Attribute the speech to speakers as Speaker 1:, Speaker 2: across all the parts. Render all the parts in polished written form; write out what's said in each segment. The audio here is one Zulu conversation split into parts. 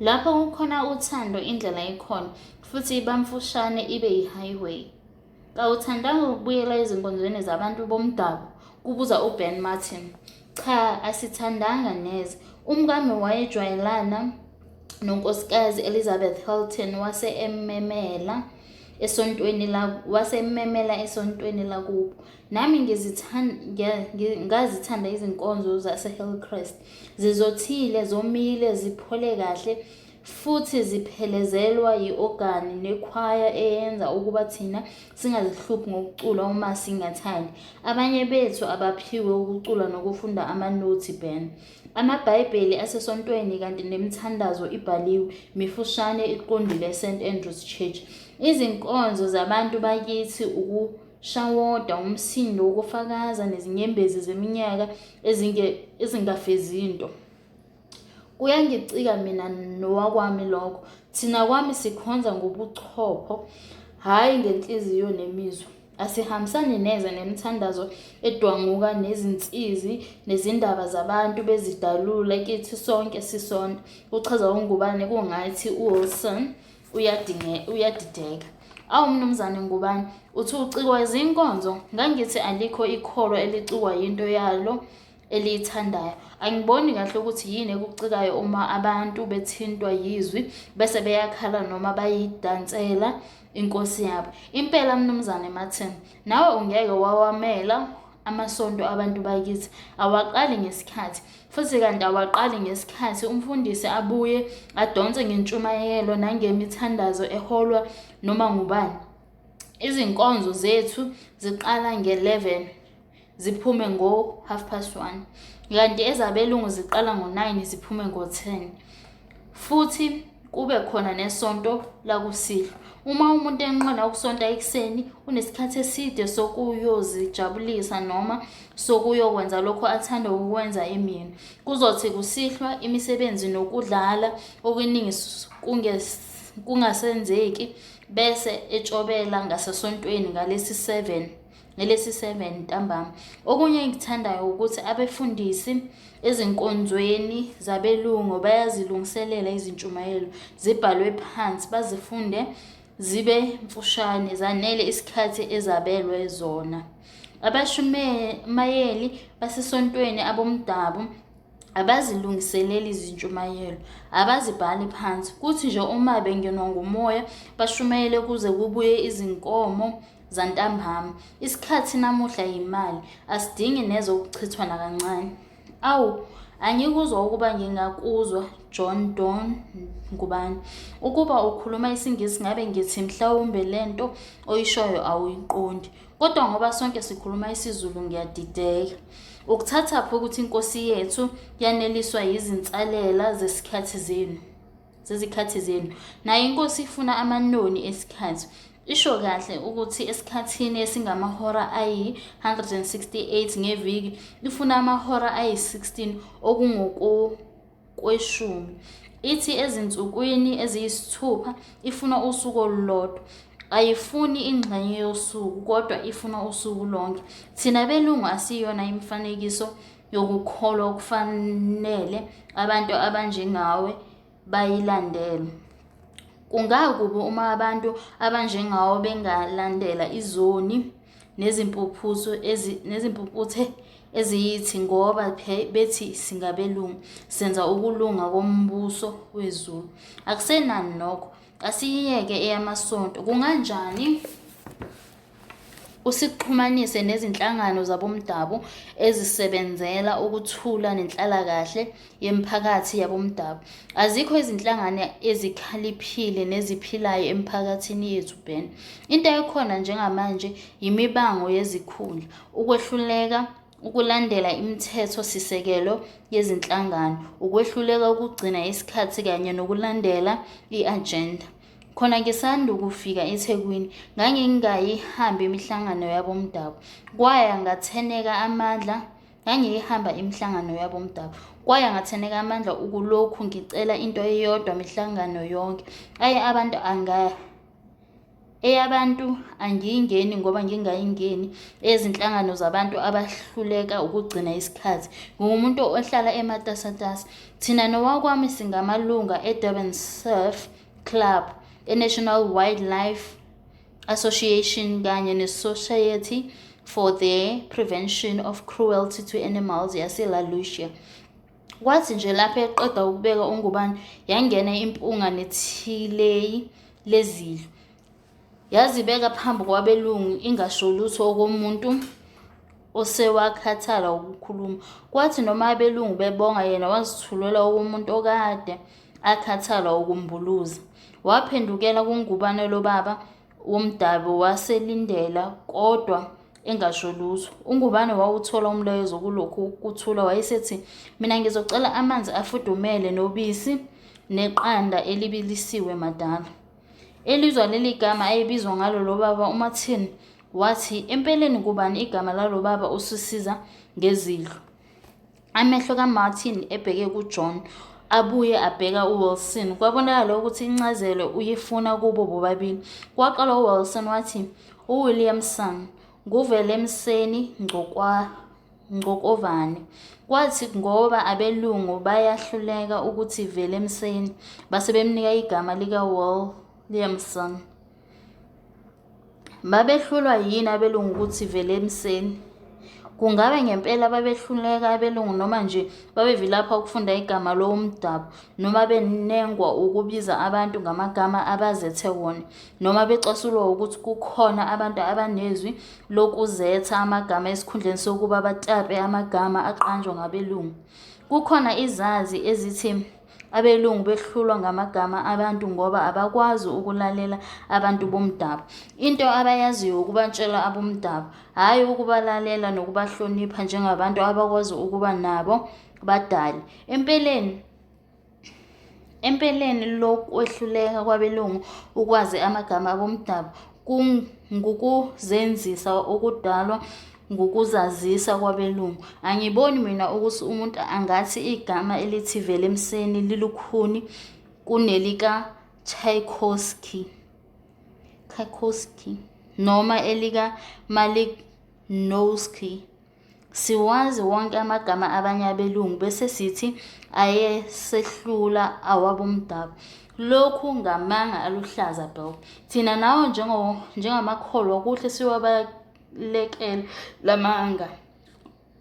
Speaker 1: Lapho kukhona uthando indlela ikhona, futhi ibamfushane ibe yi-highway. Kawuthandanga ukubuyela ezinkonzweni zabantu bomdabu? kubuza uBen Martin. Cha, asithandanga neze. Umkami wayejwayelana noNkosikazi Elizabeth Hilton wase emmemela esontweni wase emmemela esontweni lakubo. Nami ngazithanda izinkonzo zaseHillcrest. Zizothile, zomile, ziphole kahle futhi ziphelezelwa yi-ogani nekhwaya eyenza ukuba thina singazihluphi ngokucula uma singathandi. Abanye bethu abaphiwe ukucula nokufunda amanothi, Ben. AmaBhayibheli asesontweni kanti nemithandazo ibhaliwe, mifushane iqondile eSt Andrew's Church. Izinkonzo zabantu bakithi ukushawuda, umsindo wokufakaza nezinyembezi zeminyaka ezingafezi nto. Kuyangicika mina nowakwami lokho. Thina kwami sikhonza ngobuchopho, hhayi ngenhliziyo nemizwa. Asihambisani neze nemithandazo edwanguka nezinsizi nezindaba zabantu bezidalula kithi sonke sisonta, kuchaza uNgubane kungathi uWilson uyadideka. Awu Mnumzane Ngubane, uthi ucikwa izinkonzo? Ngangithi alikho ikholwa elicikwa yinto yalo eliyithandayo. Angiboni kahle ukuthi yini ekucikayo uma abantu bethintwa yizwi bese beyakhala noma bayidansela inkosi yabo. Impela Mnumzane Martin, nawe ungeke wawamela amasonto abantu bakithi. Awaqali ngesikhathi. Futhi kanti awaqali ngesikhathi umfundisi abuye adonse ngentshumayelo nangemithandazo eholwa noma ngubani. Izinkonzo zethu ziqala nge-11 ziphume ngo-half past one, kanti ezabelungu ziqala ngo-9 ziphume ngo-10. Futhi kube khona nesonto lakusihlwa. Uma umuntu enqena ukusonta ekuseni, unesikhathi eside sokuyozijabulisa noma sokuyokwenza lokho athanda ukukwenza emini. Kuzothi kusihlwa imisebenzi nokudlala okuningi kungasenzeki bese etshobela ngasesontweni ngalesi 7 ngelesi-7 ntambama. Okunye engikuthandayo wukuthi abefundisi ezinkonzweni zabelungu bayazilungiselela izintshumayelo, zibhalwe phansi, bazifunde zibe mfushane, zanele isikhathi ezabelwe zona. Abashumayeli basesontweni abomdabu abazilungiseleli izintshumayelo, abazibhali phansi. Kuthi nje uma bengenwa ngumoya bashumayele kuze kubuye izinkomo zantambama. Isikhathi namuhla yimali, asidingi neze ukuchithwa nakancane. Awu, angikuzwa ukuba ngingakuzwa, John Don Ngubane. Ukuba ukhuluma isiNgisi ngabe ngithi mhlawumbe le nto oyishoyo awuyiqondi. Kodwa ngoba sonke sikhuluma isiZulu ngiyadideka. Ukuthathaphi ukuthi inkosi yethu yaneliswa yizinsalela zesikhathi zenu? Zezikhathi zenu. Nayo inkosi ifuna amanoni esikhathi. Isho kahle ukuthi esikhathini esingamahora ayi-168 ngeviki ifuna amahora ayi-16 okungokweshumi. Ithi ezinsukwini eziyisithupha ifuna usuku olulodwa. Ayifuni ingxenye yosuku kodwa ifuna usuku lonke. Thina belungu asiyona imifanekiso yokukholwa okufanele abantu abanjengawe bayilandele. Kungakubi uma abantu abanjengawe bengalandela izoni nezimpumputhe eziyithi ngoba bethi singabelungu senza ukulunga kombuso wezulu. Akusenani nokho, asiyiyeke eyamasonto. Kunganjani? Usixhumanise nezinhlangano zabomdabu ezisebenzela ukuthula nenhlalakahle yemiphakathi yabomdabu. Azikho izinhlangano ezikhaliphile neziphilayo emiphakathini yethu, Ben. Into ekhona njengamanje yimibango yezikhundla, ukwehluleka ukulandela imithetho-sisekelo yezinhlangano, ukwehluleka ukugcina isikhathi kanye nokulandela i-ajenda. Khona ngisandukufika eThekwini, ngangingayihambi imihlangano yabomdabu. Kwaya ngatheneka amandla, ngangiyihamba imihlangano yabomdabu. Kwaya ngatheneka amandla ukulokhu ngicela into eyodwa mihlangano yonke. Ayi abantu anga Eyabantu angiyingeni ngoba ngingayingeni eyezinhlangano zabantu abahluleka ukugcina isikhathi. Ngingumuntu ohlala ematasatasa. Thina nowakwami singamalunga eDurban Surf Club, eNational Wildlife Association kanye neSociety for the Prevention of Cruelty to Animals yaseLa Lucia. Kwathi nje lapho eqeda ukubeka uNgubane, yangena impunga nethileyi lezidlo. Yazibeka phambi kwabelungu ingasho lutho okomuntu osewakhathala ukukhuluma. Kwathi noma abelungu bebonga yena wazithulela okomuntu okade akhathala ukumbuluza. Waphendukela kuNgubane lo baba womdabu waselindela kodwa engasho lutho. UNgubane wawuthola umlayezo kulokhu kuthula wayesethi, Mina ngizocela amanzi afudumele nobisi neqanda elibilisiwe madala. Elizwa leli gama ayebizwa ngalo lo baba uMartin wathi, Empeleni ngubani igama lalo baba osisiza ngezidlo? Amehlo kaMartin ebheke kuJohn abuye abheka uWilson. Kwabonakala ukuthi incazelo uyifuna kubo bobabili. Kwaqala uWilson wathi, UWilliamson nguVelemseni Ngcokovane. Kwathi ngoba abelungu bayahluleka ukuthi Velemseni, base bemnika igama likaWilliamson. Babehlulwa yini abelungu ukuthi Velemseni? Kungabe ngempela babehluleka abelungu noma nje babevilapha ukufunda igama lowomdabu noma benengwa ukubiza abantu ngamagama abazethe wona noma becasulwa ukuthi kukhona abantu abanezwi lokuzetha amagama esikhundleni sokuba batape amagama aqanjwa ngabelungu. Kukhona izazi ezithi Abelungu behlulwa ngamagama abantu ngoba abakwazi ukulalela abantu bomdabu. Into abayaziyo ukubatshela abomdabu, hhayi ukubalalela nokubahlonipha njengabantu abakwazi ukuba nabo badale. Empeleni empeleni lokwehluleka kwabelungu ukwazi amagama abomdabu ngukuzenzisa okudalwa ngukuzazisa kwabelungu. Angiboni mina ukuthi umuntu angathi igama elithi Velemseni lilukhuni kunelika Tchaikovsky Tchaikovsky noma elika Malinowski. Siwazi wonke amagama abanye abelungu bese sithi ayesehlula awabomdabu. Lokhu ngamanga aluhlaza bhel. Thina nawe njengamakholwa kuhle siwabalekele lamanga.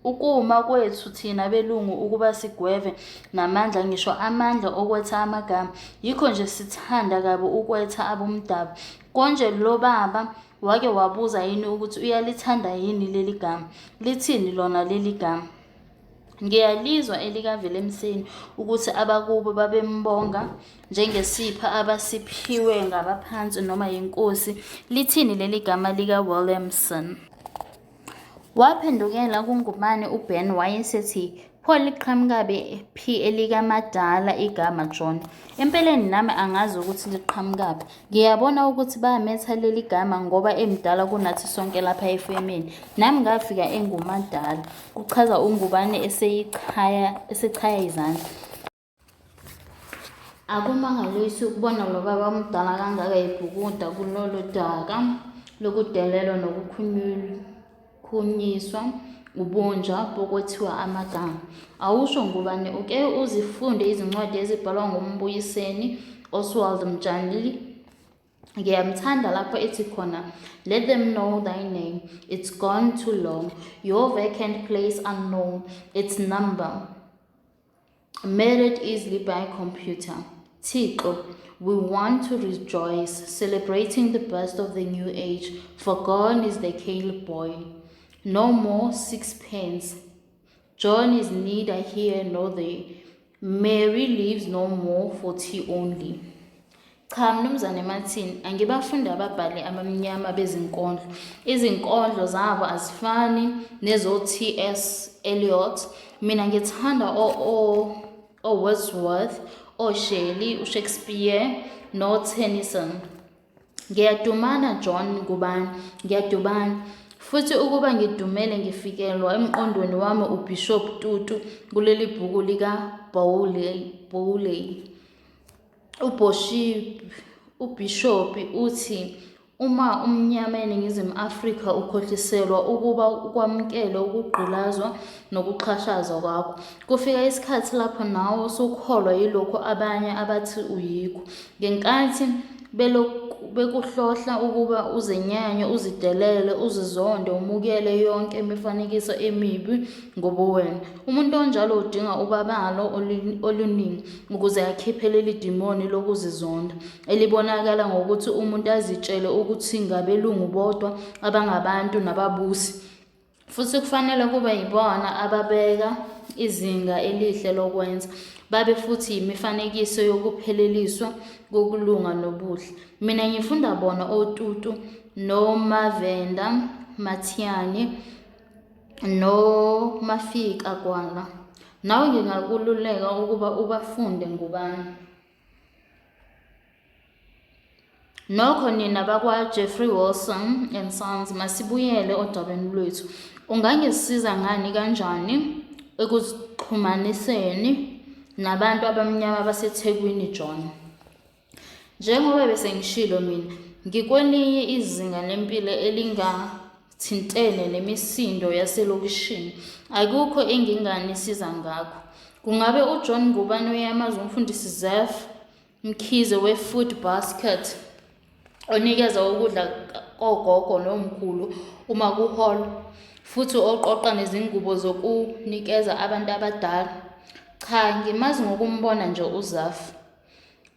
Speaker 1: Ukuma kwethu thina belungu ukuba sigweve namandla ngisho amandla okwetha amagama. Yikho nje sithanda kabi ukwetha abomdabu. Konje lobaba Wake wabuza yini ukuthi uyalithanda yini leli gama? Lithini lona leli gama? Ngiyalizwa elikaVelemseni ukuthi abakubo babembonga njengesipha abasiphiwe ngabaphansi noma yinkosi. Lithini leli gama likaWilliamson? Waphendukela kuNgubane uBen wayesethi, Pho liqhamukabe phi elikaMadala igama John? Empeleni nami angazi ukuthi liqhamukaphi. Ngiyabona ukuthi bametha leli gama ngoba emdala kunathi sonke lapha efemini. Nami ngafika enguMadala, kuchaza uNgubane eseyichaya esechaya izandla. Akumangalisi ukubona lo baba omdala kangaka ebhukuda kulolu daka lokudelelwa nokukhulunyiswa ubunja bokwethiwa amagama. Awusho Ngubane uke uzifunde izincwadi ezibhalwa nguMbuyiseni Oswald Mtshali? Ngiyamthanda lapho ethi khona, Let them know thy name, it's gone too long, your vacant place unknown, its number. Married easily by computer. Thixo, we want to rejoice, celebrating the birth of the new age, for gone is the Kale boy. No more sixpence. John is neither here nor there. Mary lives no more for tea only. Cha Mnumzane Martin, angibafundi ababhali abamnyama bezinkondlo. Izinkondlo zabo azifani nezo-TS Eliot. Mina ngithanda o-Wordsworth, oShelley, uShakespeare noTennyson. Ngiyadumana John Ngubane, ngiyadubana. Futhi ukuba ngidumele ngifikelwa emqondweni wami uBishop Tutu kuleli bhuku lika-Bowley. UBhishobhi uthi Uma umnyama eNingizimu Afrika ukhohliselwa ukuba ukwamukele ukugqilazwa nokuxhashazwa kwakho, kufika isikhathi lapho nawe usukholwa yilokhu abanye abathi uyikho. Ngenkathi bekuhlohla ukuba uzenyanye, uzidelele, uzizonde umukele yonke imifanekiso emibi ngobuwena. Umuntu onjalo udinga ubabalo oluningi ukuze akhiphe leli dimoni lokuzizonda, elibonakala ngokuthi umuntu azitshele ukuthi ngabelungu bodwa abangabantu nababusi, futhi kufanele kube yibona ababeka izinga elihle lokwenza, babe futhi yimifanekiso yokupheleliswa kokulunga nobuhle. Mina ngifunda bona oTutu noMavenda Mathiane noMafika Gwala. Nawe ngingakululeka ukuba ubafunde ngubani. Nokho nina bakwa-Jeffrey Wilson and Sons masibuyele odabeni lwethu. Ungangisiza ngani kanjani ekuzixhumaniseni nabantu abamnyama baseThekwini John? Njengoba bese ngishilo mina ngikwelinye izinga lempilo elingathintene nemisindo yaselokishini. Akukho enginganisiza ngakho. Kungabe uJohn Ngubane uyamazi umfundisi Zeph Mkhize we-Food Basket onikeza ukudla kogogo nomkhulu uma kuholwa futhi oqoqa nezingubo zokunikeza abantu abadala? Cha, ngimazi ngokumbona nje uZaf.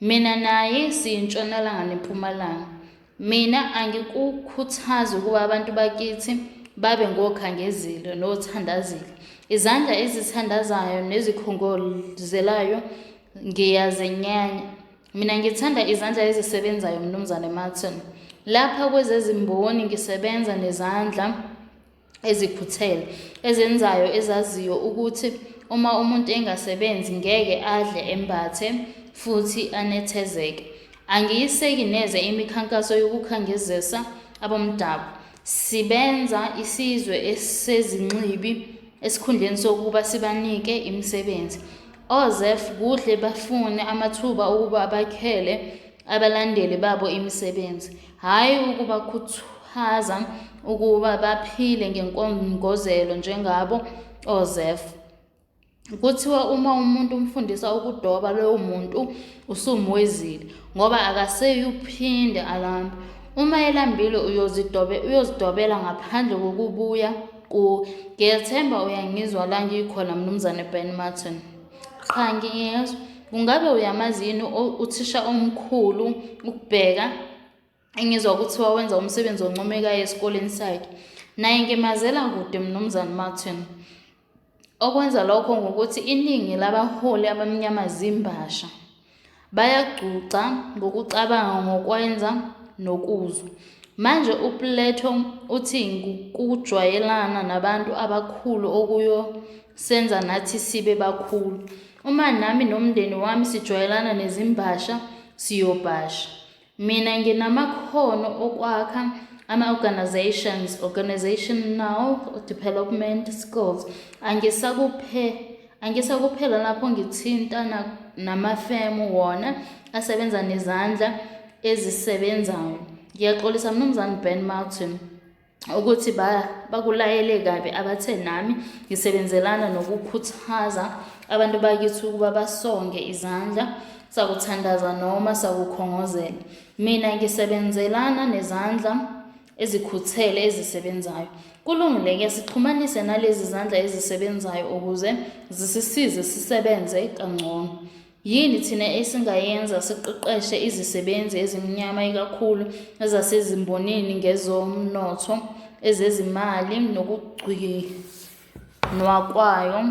Speaker 1: Mina naye siyintshonalanga nempumalanga. Mina angikukhuthazi ukuba abantu bakithi babe ngokhangezile nothandazile. Izandla ezithandazayo nezikhongozelayo ngiyazenyanya. Mina ngithanda izandla ezisebenzayo Mnumzane Martin. Lapha kwezezimboni ngisebenza nezandla ezikhuthele, ezenzayo ezaziyo ukuthi uma umuntu engasebenzi ngeke adle embathe futhi anethezeke. Angiyiseki neze imikhankaso yokukhangezisa abomdabu. Sibenza isizwe esezinxibi esikhundleni sokuba sibanike imisebenzi. OZeph kuhle bafune amathuba okuba bakhele abalandeli babo imisebenzi, hhayi ukubakhuthaza ukuba baphile ngenkongozelo njengabo oZeph. Kuthiwa uma umuntu umfundisa ukudoba lowo muntu usumwezile ngoba akaseyuphinde alambe. Uma elambile uyozidobela ngaphandle kokubuya kuwe. Ngiyethemba uyangizwa la ngikhona Mnumzane Ben Martin. Qha ngiyezwa. Kungabe uyamazi yini uthisha omkhulu ukubheka engizwa kuthiwa wenza umsebenzi oncomekayo esikoleni sakhe? Naye ngimazela kude Mnumzane Martin. Okwenza lokho ngukuthi iningi labaholi abamnyama zimbasha. Bayagcuca ngokucabanga ngokwenza nokuzwa. Manje uPlato uthi ngukujwayelana nabantu abakhulu okuyosenza nathi sibe bakhulu. Uma nami nomndeni wami sijwayelana nezimbasha siyobhasha. Mina nginamakhono okwakha ama-organisations, organisational development skills. Angisakuphela lapho ngithintana namafemu wona asebenza nezandla ezisebenzayo. Ngiyaxolisa Mnumzane Ben Martin ukuthi bakulayele kabi abathe nami ngisebenzelana nokukhuthaza abantu bakithi ukuba basonge izandla sakuthandaza noma sakukhongozela. Mina ngisebenzelana nezandla ezikhuthele ezisebenzayo. Kulungile-ke sixhumanise nalezi zandla ezisebenzayo ukuze zisisize sisebenze kangcono. Yini thina esingayenza siqeqeshe izisebenzi ezimnyama ikakhulu ezasezimbonini ngezomnotho, ezezimali nokugcinwa kwayo,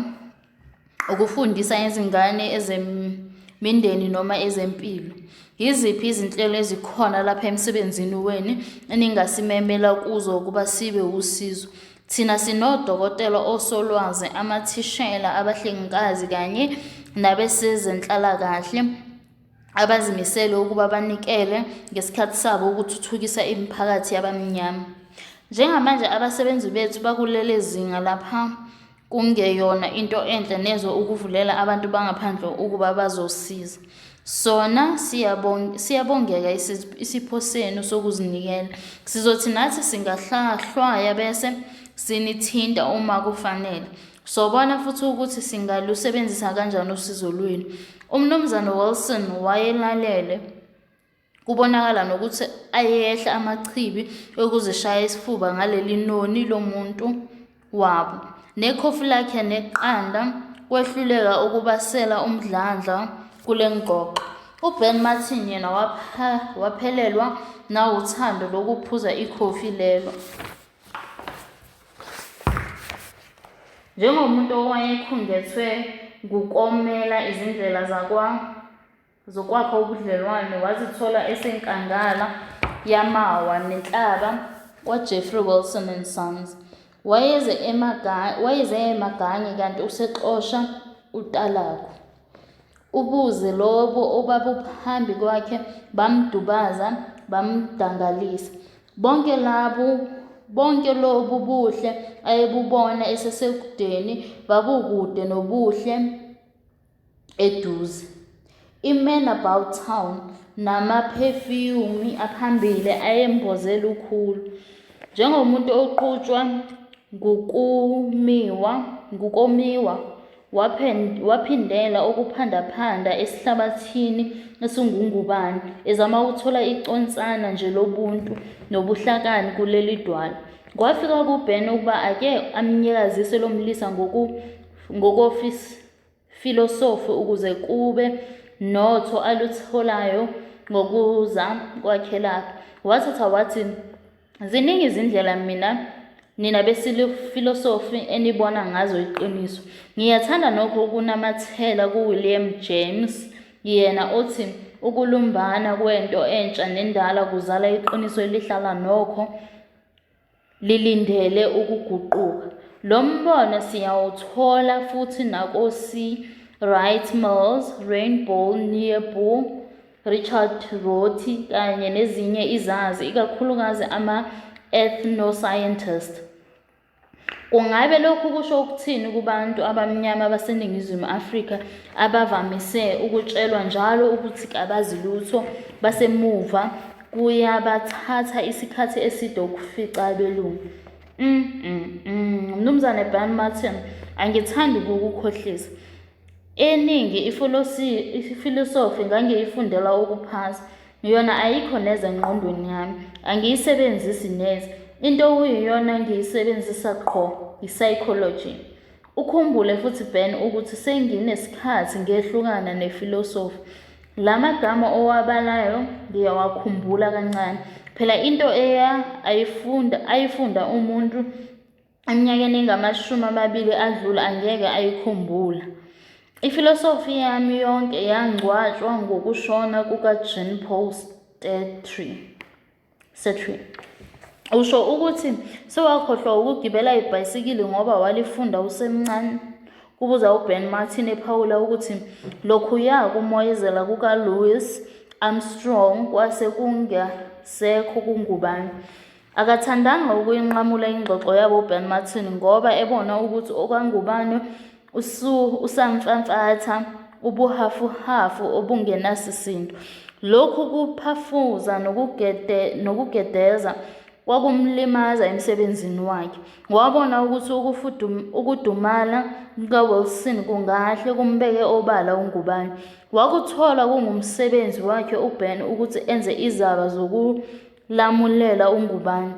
Speaker 1: ukufundisa izingane ezemindeni noma ezempilo? Yiziphi izinhlelo ezikhona lapha emsebenzini wenu eningasimemela kuzo ukuba sibe wusizo? Thina sinodokotela, osolwazi, amathishela, abahlengikazi kanye nabesezenhlalakahle abazimisele ukuba banikele ngesikhathi sabo ukuthuthukisa imiphakathi yabamnyama. Njengamanje abasebenzi bethu bakuleli zinga lapha kungeyona into enhle neze ukuvulela abantu bangaphandle ukuba bazosiza. Sona siyabongeka isipho senu sokuzinikela. Sizothi nathi singahlahlwaya bese sinithinta uma kufanele. Sobona futhi ukuthi singalusebenzisa kanjani usizo lwenu. UMnumzane Wilson wayelalele. Kubonakala nokuthi ayehla amachibi okuzishaya isifuba ngaleli noni lomuntu wabo. Nekhofi lakhe neqanda kwehluleka ukubasela umdlandla kule ngxoxo. UBen Martin yena waphelelwa nawuthando lokuphuza ikhofi lelo. Njengomuntu owayekhungethwe ngukomela izindlela zakwa zokwakha ubudlelwano wazithola esenkangala yamawa nenhlaba kwaJeffrey Wilson and Sons. Wayeze emagange kanti usexosha utalagu. Ubuze lobo obabuphambi kwakhe bamdubaza bamdangalisa. Bonke lobu buhle ayebubona esesekudeni babukude nobuhle eduze. I-Man About Town namaphefuyumi aphambili ayemboze lukhulu. Njengomuntu oqhutshwa ngukomiwa, waphindela ukuphandaphanda esihlabathini esinguNgubane, ezama ukuthola iconsana nje lobuntu nobuhlakani kuleli dwala. Kwafika kuBen ukuba ake amnyakazise lo mlisa ngokofilosofi ukuze kube notho alutholayo ngokuza kwakhe lapha. Wathatha wathi, ziningi izindlela nina besifilosofi enibona ngazo iqiniso. Ngiyathanda nokho ukunamathela kuWilliam James, yena othi ukulumbana kwento entsha nendala kuzala iqiniso elihlala nokho lilindele ukuguquka. Lo mbono siyawuthola futhi nakoC. Wright Mills, Reinhold Niebuhr, Richard Rorty kanye nezinye izazi, ikakhulukazi ama-ethnoscientist. Kungabe lokhu kusho ukuthini kubantu abamnyama baseNingizimu Afrika abavamise ukutshelwa njalo ukuthi kabazi lutho, basemuva, kuyabathatha isikhathi eside ukufica abelungu? Mnumzane Ben Martin, angithandi ukukukhohlisa. Eningi ifilosofi ngangiyifundela ukuphasa. Yona ayikho neze engqondweni yami, angiyisebenzisi neze. Into okuyiyona engiyisebenzisa qho i-psychology. Ukhumbule futhi Ben ukuthi senginesikhathi ngehlukana nefilosofi. La magama owabalayo ngiyawakhumbula kancane. Phela into ayifunda umuntu eminyakeni engama-20 adlule angeke ayikhumbula. Ifilosofi yami yonke yangcwatshwa ngokushona kukaJean Paul Sartre. Usho ukuthi sewakhohlwa ukugibela ibhayisikili ngoba walifunda usemncane? Kubuza uBen Martin ephawula ukuthi lokhuya kumoyizela kukaLouis Armstrong kwase kungasekho kuNgubane. Akathandanga ukuyinqamula ingxoxo yabo uBen Martin ngoba ebona ukuthi okaNgubane usamfamfatha ubuhafuhafu obungenasisindo. Lokhu kuphafuza nokugedeza kwakumlimaza emsebenzini wakhe. Wabona ukuthi ukudumala kukaWilson kungahle kumbeke obala uNgubane. Wakuthola kungumsebenzi wakhe uBen ukuthi enze izaba zokulamulela uNgubane.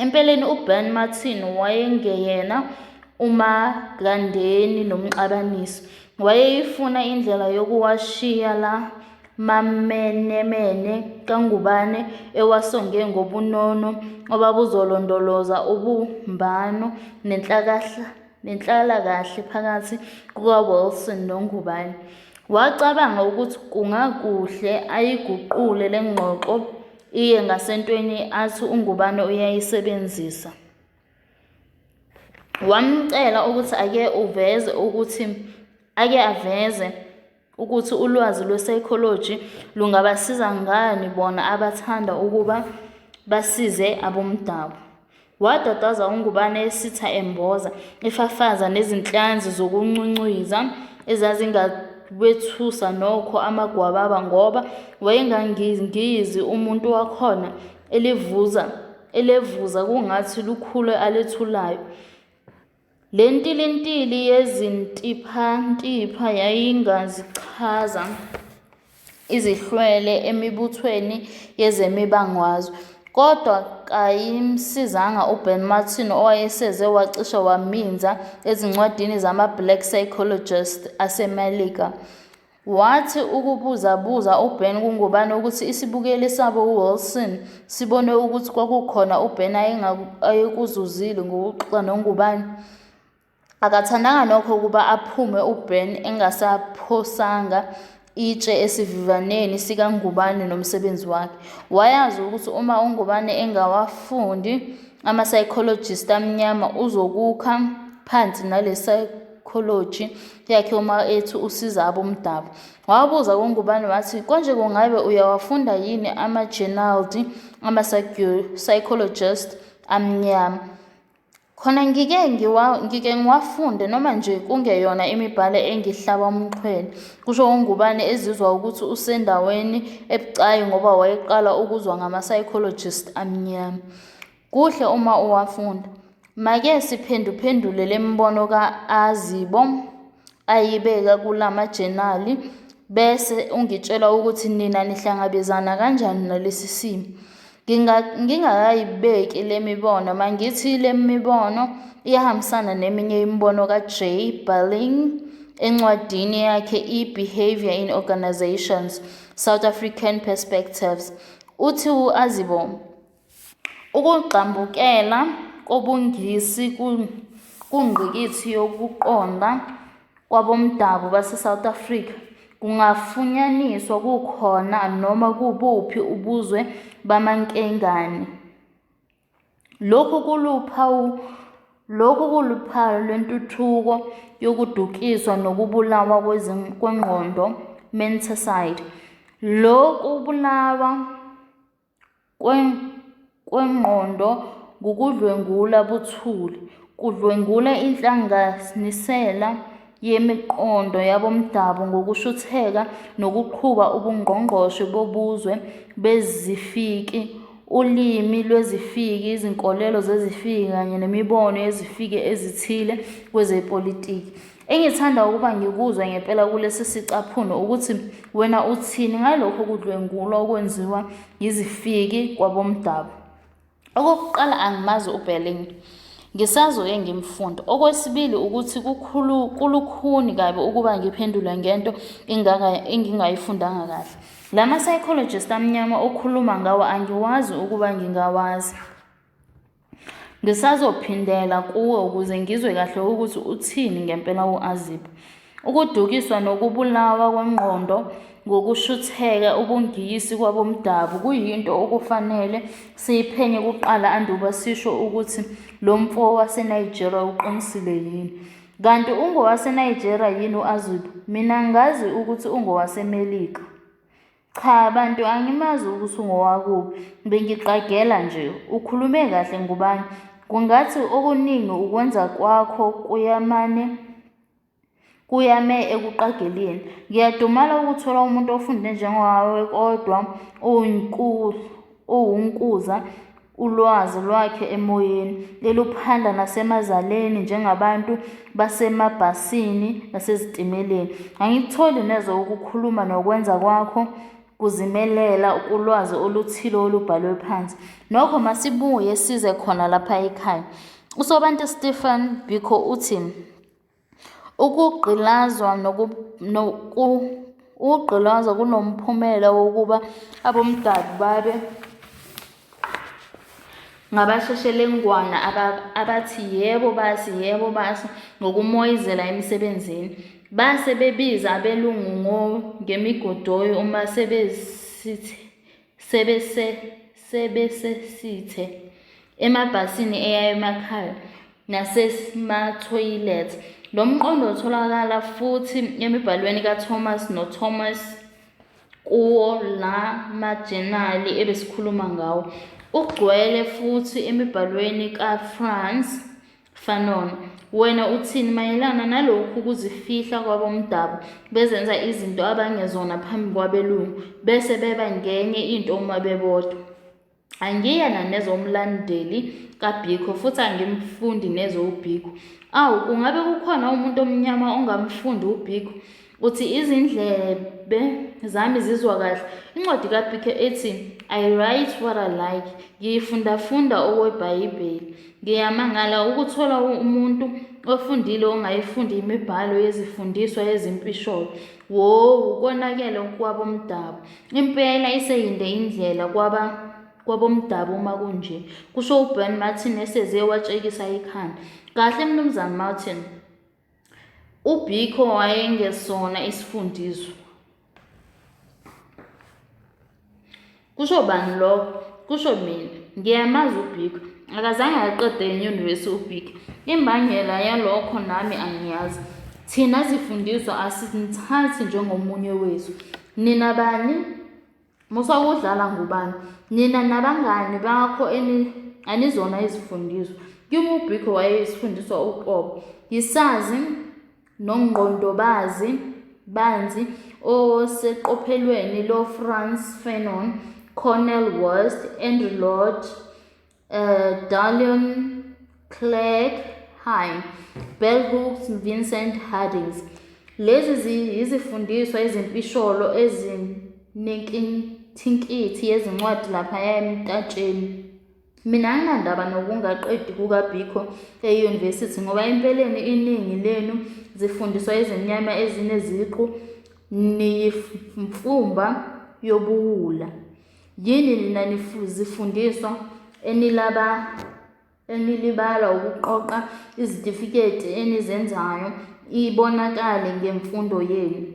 Speaker 1: Empeleni uBen Martin wayengeyena umagandeni nomxabanisi. Wayeyifuna indlela yokuwashiya la mamenemene kaNgubane ewasonge ngobunono obabuzolondoloza ubumbano nenhlalakahle phakathi kukaWilson noNgubane. Wacabanga ukuthi kungakuhle ayiguqule le ngxoxo iye ngasentweni athi uNgubane uyayisebenzisa. Wamcela ukuthi ake aveze ukuthi ulwazi lwe-psychology lungabasiza ngani bona abathanda ukuba basize abomdabu. Wadadaza uNgubane esitha emboza, efafaza nezinhlanzi zokuncwincwiza Wayengawethusa nokho amagwababa ngoba wayengangingizi umuntu wakhona, elevuza kungathi lukhulu alethulayo. Le ntilintili yezintiphantipha yayingazichaza izihlwele emibuthweni yezemibangazwe, kodwa kayimsizanga uBen Martin owayeseze wacishe waminza ezincwadini zama-Black Psychologists aseMelika. Wathi ukubuzabuza uBen kuNgubane ukuthi isibukeli sabo uWilson sibone ukuthi kwakukhona uBen ayekuzuzile ngokuxoxa noNgubane. Akathandanga nokho ukuba aphume uBen engasaphosanga itshe esivivaneni sikaNgubane nomsebenzi wakhe. Wayazi ukuthi uma uNgubane engawafundi ama-psychologist amnyama uzokukha phansi nale sayikholoji yakhe uma ethi usiza abomdabu. Wabuza kuNgubane wathi, konje kungabe uyawafunda yini amajenaldi ama-psychologist amnyama? Khona ngike ngiwafunde noma nje kungeyona imibhalo engihlaba umxhwele, kusho uNgubane ezizwa ukuthi usendaweni ebucayi ngoba wayeqala ukuzwa ngama-psychologist amnyama. Kuhle uma uwafunda. Make siphenduphendule le mibono ka-Azibo ayibeka kula majenali bese ungitshela ukuthi nina nihlangabezana kanjani nalesi simo. Ngingakayibeki le mibono, mangithi le mibono iyahambisana neminye imibono ka-Jay Balling encwadini yakhe i-Behaviour in Organisations, South African Perspectives. Uthi u-Azibo, Ukugxambukela kobuNgisi kungqikithi yokuqonda kwabomdabu baseSouth Africa kungafunyaniswa kukhona noma kubuphi ubuzwe bamaNkengane. Lokhu kuluphawu lwentuthuko yokudukiswa nokubulawa kwengqondo, menticide. Lo kubulawa kwengqondo ngukudlwengula buthule, kudlwengula inhlanganisela yemiqondo yabomdabu ngokushutheka nokuqhuba ubungqongqoshe bobuzwe bezifiki, ulimi lwezifiki, izinkolelo zezifiki kanye nemibono yezifiki ezithile kwezepolitiki. Engithanda ukuba ngikuzwe ngempela kulesi sicaphuno ukuthi wena uthini ngalokhu kudlwengulwa okwenziwa yizifiki kwabomdabu. Okokuqala angimazi uBerling. Ngisazoke ngimfunde. Okwesibili ukuthi kulukhuni kabi ukuba ngiphendule ngento engingayifundanga kahle. La ma-psychologist amnyama okhuluma ngawo angiwazi ukuba ngingawazi. Ngisazophindela kuwe ukuze ngizwe kahle ukuthi uthini ngempela u-Azib. Ukudukiswa nokubulawa kwengqondo ngokushutheka ubuNgisi kwabomdabu kuyinto okufanele siyiphenye kuqala anduba sisho ukuthi lo mfo waseNigeria uqinisile yini. Kanti ungowaseNigeria yini u-Azib? Mina ngazi ukuthi ungowaseMelika. Cha bantu angimazi ukuthi ungowakuphi, bengiqagela nje. Ukhulume kahle Ngubane, kungathi okuningi ukwenza kwakho kuyamane kuyame ekuqageleni. Ngiyadumala ukuthola umuntu ofunde njengawe kodwa owunkuza ulwazi lwakhe emoyeni, eluphanda nasemazaleni njengabantu basemabhasini nasezitimeleni. Angikutholi neze ukukhuluma nokwenza kwakho kuzimelela kulwazi oluthile olubhalwe phansi. Nokho masibuye size khona lapha ekhaya. USobantu Stephen Biko uthi Ukugqilazwa kunomphumela wokuba abomdabu babe ngabasheshelengwana abathi yebo basi, yebo basi ngokumoyizela emsebenzini. Base bebiza abelungu ngemigodoyi uma sebesesithe emabhasini eya emakhaya nasemathoyilethi. Lo mqondo utholakala futhi emibhalweni kaThomas noThomas kuwo la majenali ebesikhuluma ngawo. Ugcwele futhi emibhalweni kaFrantz Fanon. Wena uthini mayelana nalokhu kuzifihla kwabomdabu bezenza izinto abangezona phambi kwabelungu bese beba ngenye into uma bebodwa? Angiyena neze umlandeli kaBiko futhi angimfundi neze uBiko. Awu, kungabe kukhona umuntu omnyama ongamfundi uBiko? Uthi izindlebe zami zizwa kahle. Incwadi kaBiko ethi I Write What I Like ngiyifundafunda okweBhayibheli. Ngiyamangala ukuthola umuntu ofundile ongayifundi imibhalo yezifundiswa ezimpisholo. Wowu, konakele kwabomdabu. Impela iseyinde indlela kwaba kwabomdabu uma kunje, kusho uBen Martin eseze watshekisa ikhanda. Kahle Mnumzane Martin. UBiko wayengesona isifundiswa. Kusho bani lokho? Kusho mina. Ngiyamazi uBiko. Akazange aqede enyunivesi uBiko. Imbangela yalokho nami angiyazi. Thina zifundiswa asinithathi njengomunye wethu. Nina bani? Musa ukudlala ngubani. Nina nabangani bakho anizona izifundiswa. Kimi uBiko wayeyisifundiswa uqobo. Yisazi nongqondobazi banzi oseqophelweni lo-Frantz Fanon, Cornel West, Andrew Lord, Dallon Clegg High, Bell Hooks, Vincent Hardings. Lezi yizifundiswa ezimpisholo ezinenkithinkithi yezincwadi laphaya emtatsheni. Mina anginandaba nokungaqedi kukaBiko eyunivesithi ngoba empeleni iningi lenu zifundiswa ezimnyama ezineziqu niyimfumba yobuwula. Yini nina zifundiswa enilaba enilibala ukuqoqa izitifiketi enizenzayo ibonakale ngemfundo yenu?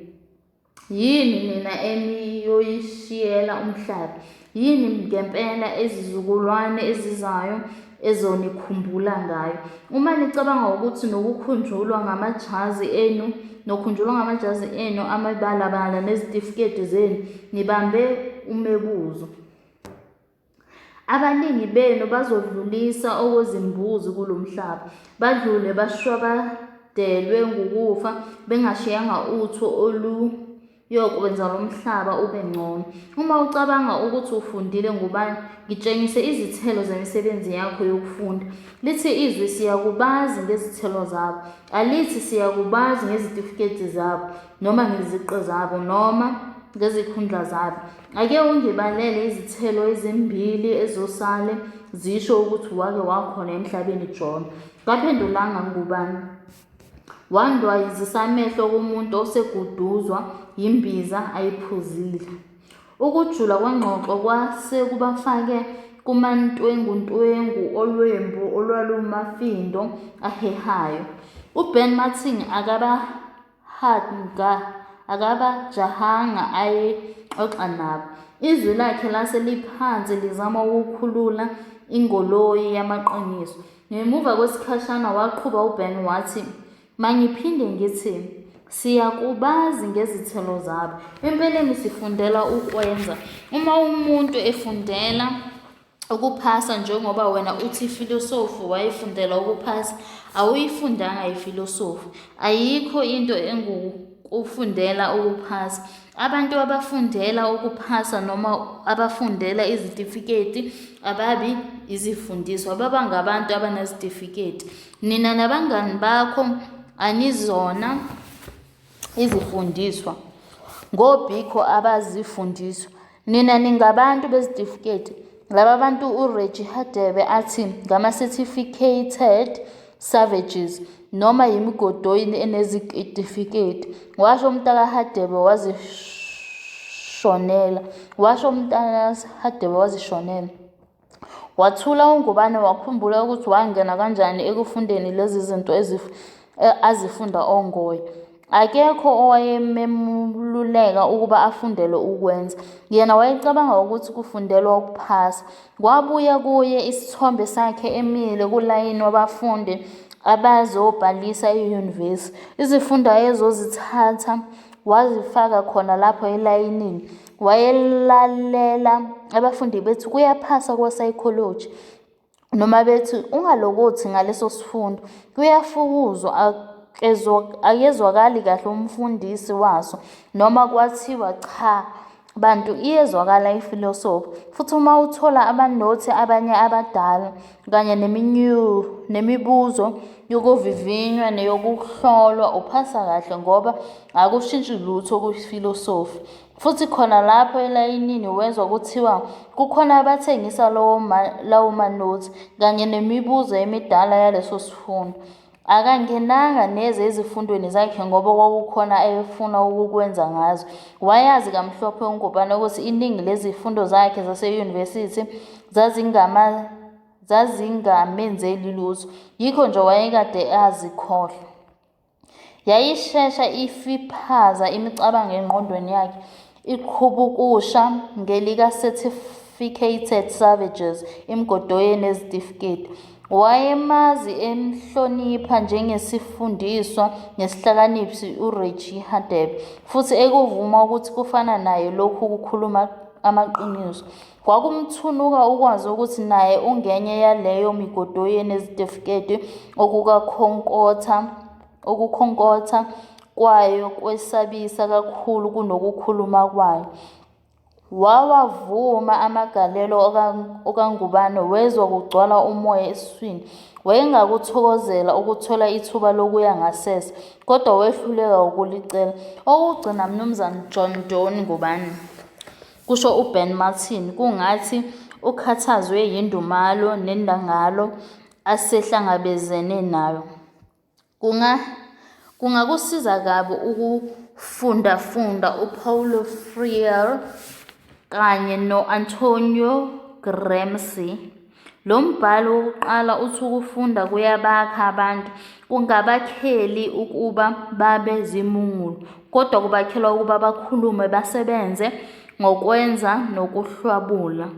Speaker 1: Yini nina eniyoyishiyela umhlaba? Yini ngempela izizukulwane ezizayo ezonikhumbula ngayo? Uma nicabanga ukuthi nokukhunjulwa ngamajazi enu nokhunjulwa ngamajazi enu amibalabala nezitifiketi zenu, nibambe umebuzo. Abaningi benu bazodlulisa okwezimbuzi kulo mhlaba, badlule bashwabadelwe ngukufa bengashiyanga utho oluyokwenza lo mhlaba ube ngcono. Uma ucabanga ukuthi ufundile ngubani, ngitshengise izithelo zemisebenzi yakho yokufunda. Lithi izwi siyakubazi ngezithelo zabo, alithi siyakubazi ngezitifiketi zabo noma ngeziqu zabo noma ngezikhundla zabo. Ake ungibalele izithelo ezimbili ezosale zisho ukuthi wake wakhona emhlabeni John. Kaphendulanga ngubani. Wandwayizisa amehlo kumuntu oseguduzwa yimbiza ayiphuzile. Ukujula kwengxoxo kwase kubafake kumantwenguntwengu olwembu olwalumafindo ahehayo. UBen Martin akaba Hanga akabajahanga ayexoxa nabo. Izwi lakhe lase liphansi lizama ukukhulula ingoloyi yamaqiniso. Ngemuva kwesikhashana waqhuba uBen wathi, Mangiphinde ngithi, siyakubazi ngezithelo zabo. Empeleni sifundela ukwenza. Uma umuntu efundela ukuphasa njengoba wena uthi ifilosofi wayifundela ukuphasa, awuyifundanga ifilosofi. Ayikho into engukufundela ukuphasa. Abantu abafundela ukuphasa noma abafundela izitifiketi ababi izifundiswa, baba ngabantu abanezitifiketi. Nina nabangani bakho anizona izifundiswa ngobhikho abazifundiswa. Nina ningabantu bezitifiketi. Laba bantu uReggie Hadebe athi ngama-certificated savages noma yimigodoyi enezitifiketi, washo umntakaHadebe wazishonela, washo umntakaHadebe wazishonela. Wathula uNgubane wakhumbula ukuthi wangena kanjani ekufundeni lezi zinto azifunda oNgoye. Akekho owayemeluleka ukuba afundele ukwenza. Yena wayecabanga ukuthi kufundelwa ukuphasa. Kwabuya kuye isithombe sakhe emile kulayini wabafundi abazobhalisa eyunivesi. Izifundo ayezozithatha wazifaka khona lapho elayinini. Wayelalela abafundi bethi kuyaphaswa kwa-psychology. Noma bethi ungalokothi ngaleso sifundo, kuyafukuzwa akezwakali kahle umfundisi waso, noma kwathiwa cha bantu iyezwakala ifilosofi, futhi uma uthola amanothi abanye abadala, kanye nemibuzo yokuvivinywa neyokuhlolwa uphasa kahle ngoba akushintshi lutho kwifilosofi. Futhi khona lapho elayinini wezwa kuthiwa kukhona abathengisa lawomanothi kanye nemibuzo emidala yaleso sifundo. Akangenanga neze ezifundweni zakhe ngoba kwakukhona ayefuna ukukwenza ngazo. Wayazi kamhlophe uNgubane ukuthi iningi lezifundo zakhe zaseYunivesithi zazingamenzeli lutho, yikho nje wayekade azikhohlwa. Yayishesha ifiphaza imicabango engqondweni yakhe, iqhubukusha ngelika-certificated savages, imigodoyi enezitifiketi. Wayemazi emhlonipha njengesifundiswa nesihlakaniphi uReggie Hadebe, futhi ekuvuma ukuthi kufana naye lokhu kukhuluma amaqiniso. Kwakumthunuka ukwazi ukuthi naye ungenye yaleyo migodoyi enezitifiketi okukhonkotha kwayo kwesabisa kakhulu kunokukhuluma kwayo. Wawavuma amagalelo okaNgubane wezwa kugcwala umoya esiswini. Wayengakuthokozela ukuthola ithuba lokuya ngasese, kodwa wehluleka wukulicela. Okokugcina Mnumzane John Doe Ngubane, kusho uBen Martin kungathi ukhathazwe yindumalo nendangalo asehlangabezene nayo. Kungakusiza kabi ukufundafunda uPaulo Freire kanye no-Antonio Gramsci. Lo mbhali wokuqala uthi ukufunda kuyabakha abantu, kungabakheli ukuba babe zimungulu, kodwa kubakhela ukuba bakhulume, basebenze ngokwenza nokuhlwabula.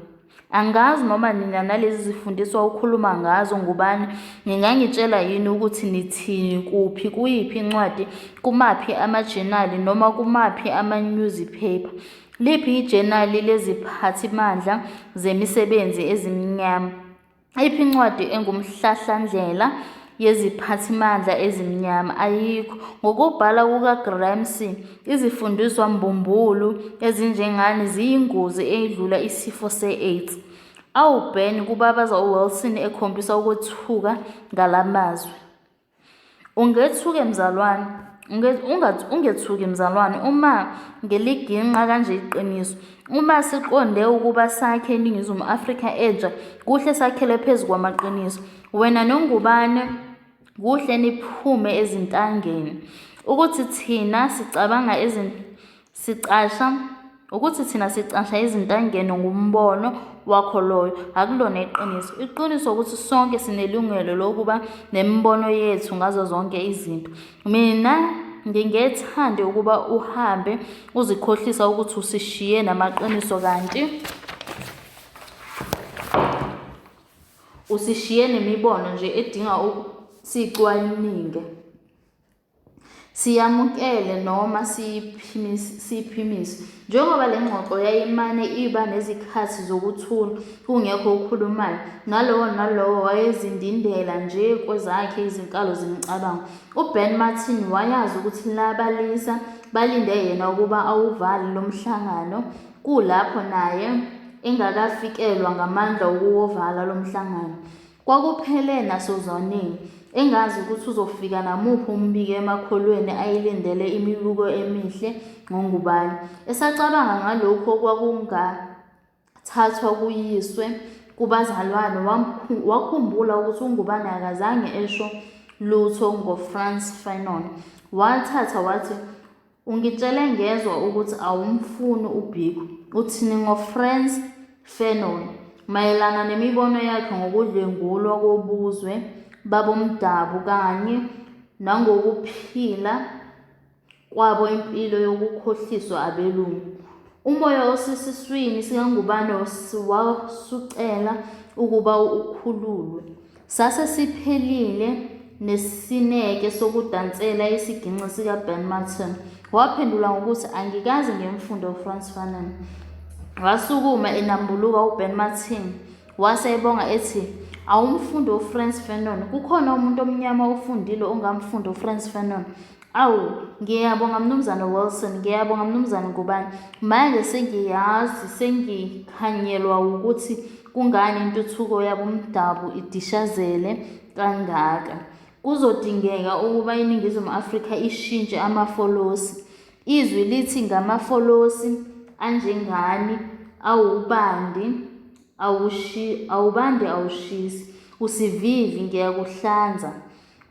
Speaker 1: Angazi noma nina nalezi zifundiswa okhuluma ngazo Ngubane ningangitshela yini ukuthi nithini, kuphi, kuyiphi incwadi, kumaphi amajenali noma kumaphi amanyuziphepha? Liphi ijenali leziphathimandla zemisebenzi ezimnyama? Iphi incwadi engumhlahlandlela yeziphathimandla ezimnyama? Ayikho. Ngokubhala kukaGramsci, izifundiswa mbumbulu ezinjengani ziyingozi eyedlula isifo se-AIDS. Awu Ben, kubabaza uWilson ekhombisa ukwethuka ngala mazwi. Ungethuke mzalwane, ungethuki mzalwane uma ngiliginqa kanje iqiniso. Uma siqonde ukuba sakhe iNingizimu Afrika entsha, kuhle sakhele phezu kwamaqiniso. Wena noNgubane kuhle niphume ezintangeni. Ukuthi thina sicabanga Sicasha ukuthi thina sicasha ezintangeni ngumbono wakho loyo, akulona iqiniso. Iqiniso ukuthi sonke sinelungelo lokuba nemibono yethu ngazo zonke izinto. Mina ngingethande ukuba uhambe uzikhohlisa ukuthi usishiye namaqiniso kanti usishiye nemibono nje edinga sicwaninge. Siyamukele noma siyiphimise. Njengoba le ngxoxo yayimane iba nezikhathi zokuthula kungekho okhulumayo, nalowo nalowo wayezindindela nje kwezakhe izinkalo zemicabango. UBen Martin wayazi ukuthi labalisa balinde yena ukuba awuvale lo mhlangano, kulapho naye engakafikelwa ngamandla okuwuvala lo mhlangano. Kwakuphele nasozwaneni, engazi ukuthi uzofika namuphi umbiko emakholweni ayelindele imibiko emihle ngoNgubane. Esacabanga ngalokhu okwakungathathwa kuyiswe kubazalwane, wakhumbula ukuthi uNgubane akazange esho lutho ngoFrantz Fanon. Wathatha wathi, Ungitshele ngezwa ukuthi awumfuni uBhikho. Uthini ngoFrantz Fanon mayelana nemibono yakhe ngokudlwengulwa kobuzwe babomdabu kanye nangokuphila kwabo impilo yokukhohliswa abelungu? Umoya osesiswini sikaNgubane wasucela ukuba ukhululwe. Sase siphelile nesineke sokudansela isiginci sikaBen Martin. Waphendula ngokuthi angikaze ngimfunde uFrantz Fanon. Wasukuma enambuluka uBen Martin wase ebonga ethi Awumfundi uFrantz Fanon. Kukhona umuntu omnyama ofundile ongamfunda uFrantz Fanon? Awu, ngiyabonga Mnumzane Wilson, ngiyabonga Mnumzane Ngubane. Manje sengiyazi, sengikhanyelwa wukuthi kungani intuthuko yabomdabu idishazele kangaka. Kuzodingeka ukuba iNingizimu Afrika ishintshe amafolosi. Izwi lithi ngamafolosi anjengani awubandi awubandi awushisi, usivivi ngiyakuhlanza.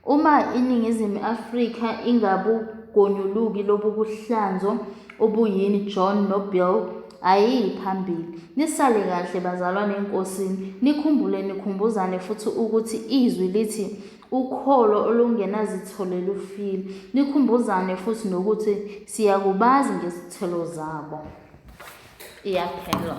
Speaker 1: Uma iNingizimu Afrika ingabugonyuluki lobu buhlanzo obuyini John noBill ayiyi phambili. Nisale kahle bazalwane eNkosini, nikhumbule nikhumbuzane futhi ukuthi izwi lithi ukholo olungenazithelo lufile. Nikhumbuzane futhi nokuthi siyakubazi ngezithelo zabo. Iyaphela.